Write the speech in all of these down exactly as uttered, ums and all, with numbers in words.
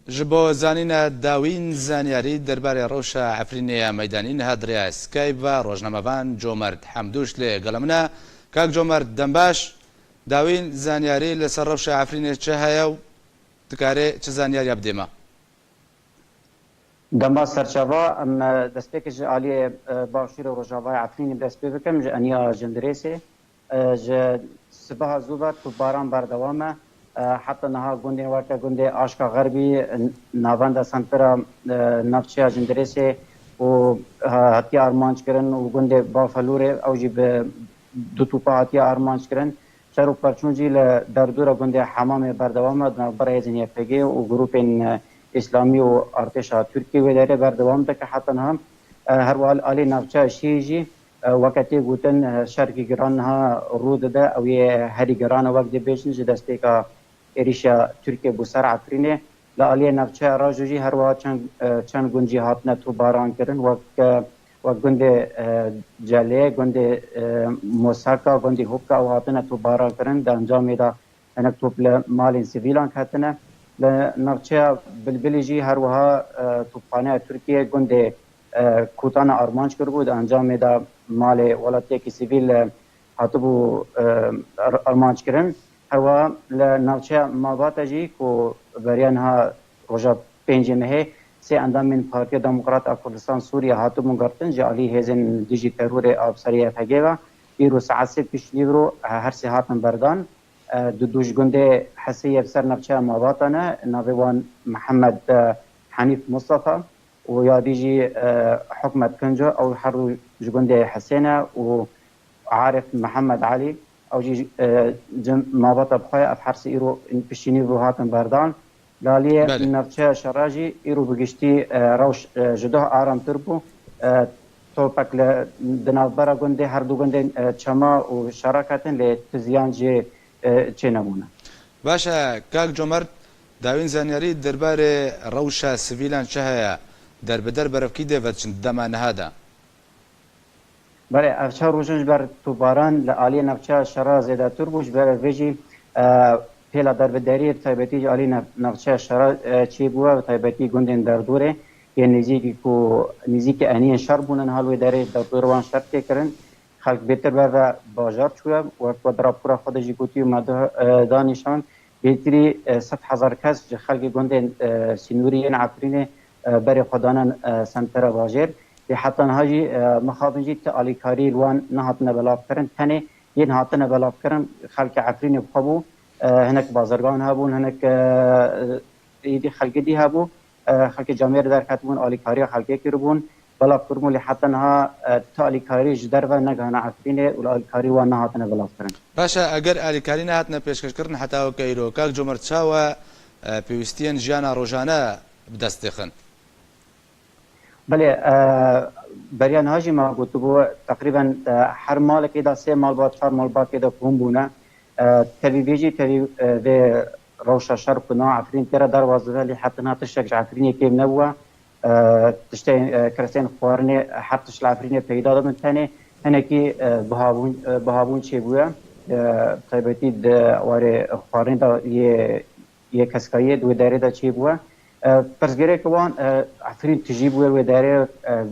Ji bo zanîna dawîn zanyarî derbarê rewşa Efrînê ya meydanî niha di rêya Skype ve rojnamevan Comerd Hemdûş li gel min e. Kak Comerd, dem baş. Dawîn zanyarî li ser rewşa Efrînê çi heye û dikarê çi zanyariya bidê me? Dema serçava, em, e, destpêkê ji aliyê, e, Başûrê Rojavayê Efrînê dest pê bikim, ji eniya Cindirêsê. E, ji sibeha zû ve topbaran berdewam e. E, heta niha gundên weke gundê Aşka Xerbî, e, navenda sentira, e, navçeya Cindirêsê û, e, hatiye armanc kirin û gundê Bafelûrê ew jî bi du topa hatiye armanc kirin. Şer û perçûn jî li derdora gundê Hemamê berdewam e, di navbera hêzên Y P G û grûpên, e, îslamî û artêşa Tirkiyê wê derê berdewam dike heta niha. E, her wiha li alî navçeya Şiyê jî, e, weke tê gotin, e, şerkî giran niha rû dide, ew yê herî giran e, wek dibêjin, ji destpêka êrîşa Tirkiyê bû ser Efrînê. Li aliyê navçeya Rajo jî her wiha çend, e, çend gund jî hatine topbaran kirin, wek, e, wek gundê, e, Celê, gundê, e, Mosaka, gundê Hopka ew hatine topbaran kirin. Di encamê de hinek top li malên sivîlan ketine. Li navçeya Bilbilî jî her wiha, e, topxaneya Tirkiyê gundê, e, Kotana armanc kiribû. Di encamê de malê welatiyekî sivîl, e, hatibû, e, ar-, armanc kirin. Her wiha li navçeya Mabata jî ku beriya niha roja pêncê mehê sê endamên Partiya Demokrat a Kurdistan Sûriye hatibûn girtin ji alî hêzên dijî terorê a bi serê Y P G ve. Îro saet sê piştnîvro, e, her sê hatin berdan. E, du du ji gundê Hesê ye bi ser navçeya Mabata ne, navê wan Mihemed, e, Henîf Mustafa û ya dî jî, e, Hikmet Kinco, ew her du ji gundê Hesê ne û Arif Mihemed Elî, ew jî, e, ji Mabata bi xwe ye. Ev her sê îro piştî nîvro hatin berdan. Li aliyê Belê. navçeya şera jî îro bi giştî, e, rewş, e, ji doh aramtir bû. E, topek li, di navbera gundê, her du gundên, e, Çema û Şera ketin, lê ti ziyan jê, e, çênebûne. Baş e, kak Comerd, dawîn zanyarî derbarê rewşa sivîlan çi heye? Derbider berevkî dê vediçin di dema niha de? Belê, ev çar roj in ji ber topbaran li aliyê navçeya şera zêdetir bû, ji ber vê jî, e, pêla derbideriyê bi taybetî ji alî nav-, navçeya şera, e, çêbûye, bi taybetî gundên derdorê yên nêzîkî ku nêzîkî eniyên şer bûne niha li wê derê derdora wan şer tê kirin. Xelk bêtir berve bajar çûye, wek we di rapora xwe de jî gotî û me da, e, da nîşan. Bêtirî, e, sed hezar kes ji xelkê gundên, e, sînorî yên Efrînê, e, berê xwe dane, e, sentera bajêr. Lê heta niha jî, e, mixabin jî ti alîkarî li wan nehatine belavkirin. Tenê yên hatine belavkirin xelkê Efrînê bi xwe bû. E, hinek bazirgan hebûn, hinek, e, êdî xelkê dî hebû. E, xelkê camêrê derketibûn, alîkariya xelkê kiribûn. Belav kiribûn, lê heta niha, e, ti alîkarî ji derve negihane Efrînê û li alîkarî wan nehatine belavkirin. Baş e, eger alîkarî nehatine pêşkêşkirin heta weke îro, kak Comerd, çawa, e, pêwîstiyên jiyana rojane bi dest têxin? Belê, e, beriya niha jî me gotibû, teqrîben, e, her malekê de sê malbat, çar malbatê de kom bûne. E, tevî vê jî, tevî, e, vê rewşa şer ku nav Efrîn tê re derbas dibe, lê heta niha tiştek ji Efrînê kêm nebûye. E, tiştên, e, kirasên xwarinê, her tişt li Efrînê peyda dibin. Tenê hinekî, e, bihabûn, e, bihabûn çêbûye. E, taybetî di warê xwarinê de yê yê keskayiyê di wê derê de çêbûye. E, pirsgirêk wan, e, Efrîn tijî bûye wê derê, e,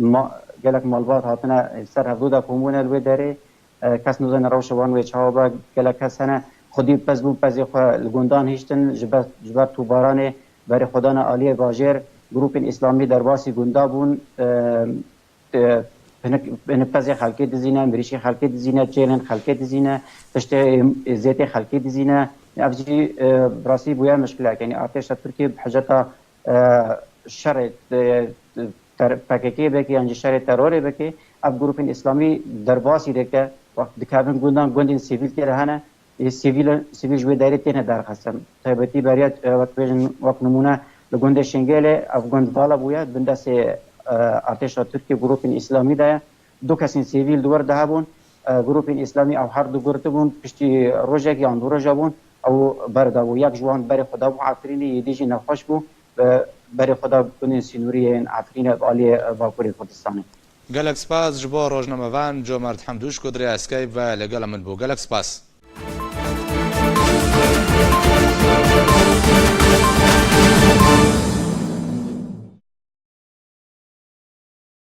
ma-, gelek malbat hatine ser hevdû de kom bûne li wê derê. E, kes nizane rewşa wan wê çawa be, gelek kes hene xwedî pez bûn, pezê xwe li gundan hiştin, ji ber, ji ber topbaranê berê xwe dane aliyê bajêr, grûpên îslamî derbasî gunda bûn. E, e, hinek, hinek pezê xelkê dizîne, mirîşê xelkê dizîne, çêlên xelkê dizîne, tiştê, e, zêtê xelkê dizîne. Ev jî, e, bi rastî bûye mişkilek. Yanî artêşa Tirkiyê bi hiceta, e, şerê, e, ter-, P K K bike yan jî şerê terorê bike, ev grûpên îslamî derbasî dike, wext dikevin gundan, gundên sivîl tê de hene. Ê sivîl, sivîl ji wê derê têne derxistin. Taybetî beriya, e, wek bêjin, wek nimûne li gundê Şingelê, ev gund vala bûye, bin destê, e, artêşa Tirkiyê, grûpên îslamî de ye. Du kesên sivîl di wir de hebûn, e, grûpên îslamî ew her du girtibûn, piştî rojek yan du roja bûn, ew berdabû. Yek ji wan berê xwe dabû Efrînê, yê dî jî nexweş bû, bi berê xwe da gundên sînorî yên Efrînê bi aliyê, e, Bakurê Kurdistanê. Gelek spas ji bo rojnamevan Comerd Hemdûş ku di rêya Skype ve li gel min bû. Gelek spas.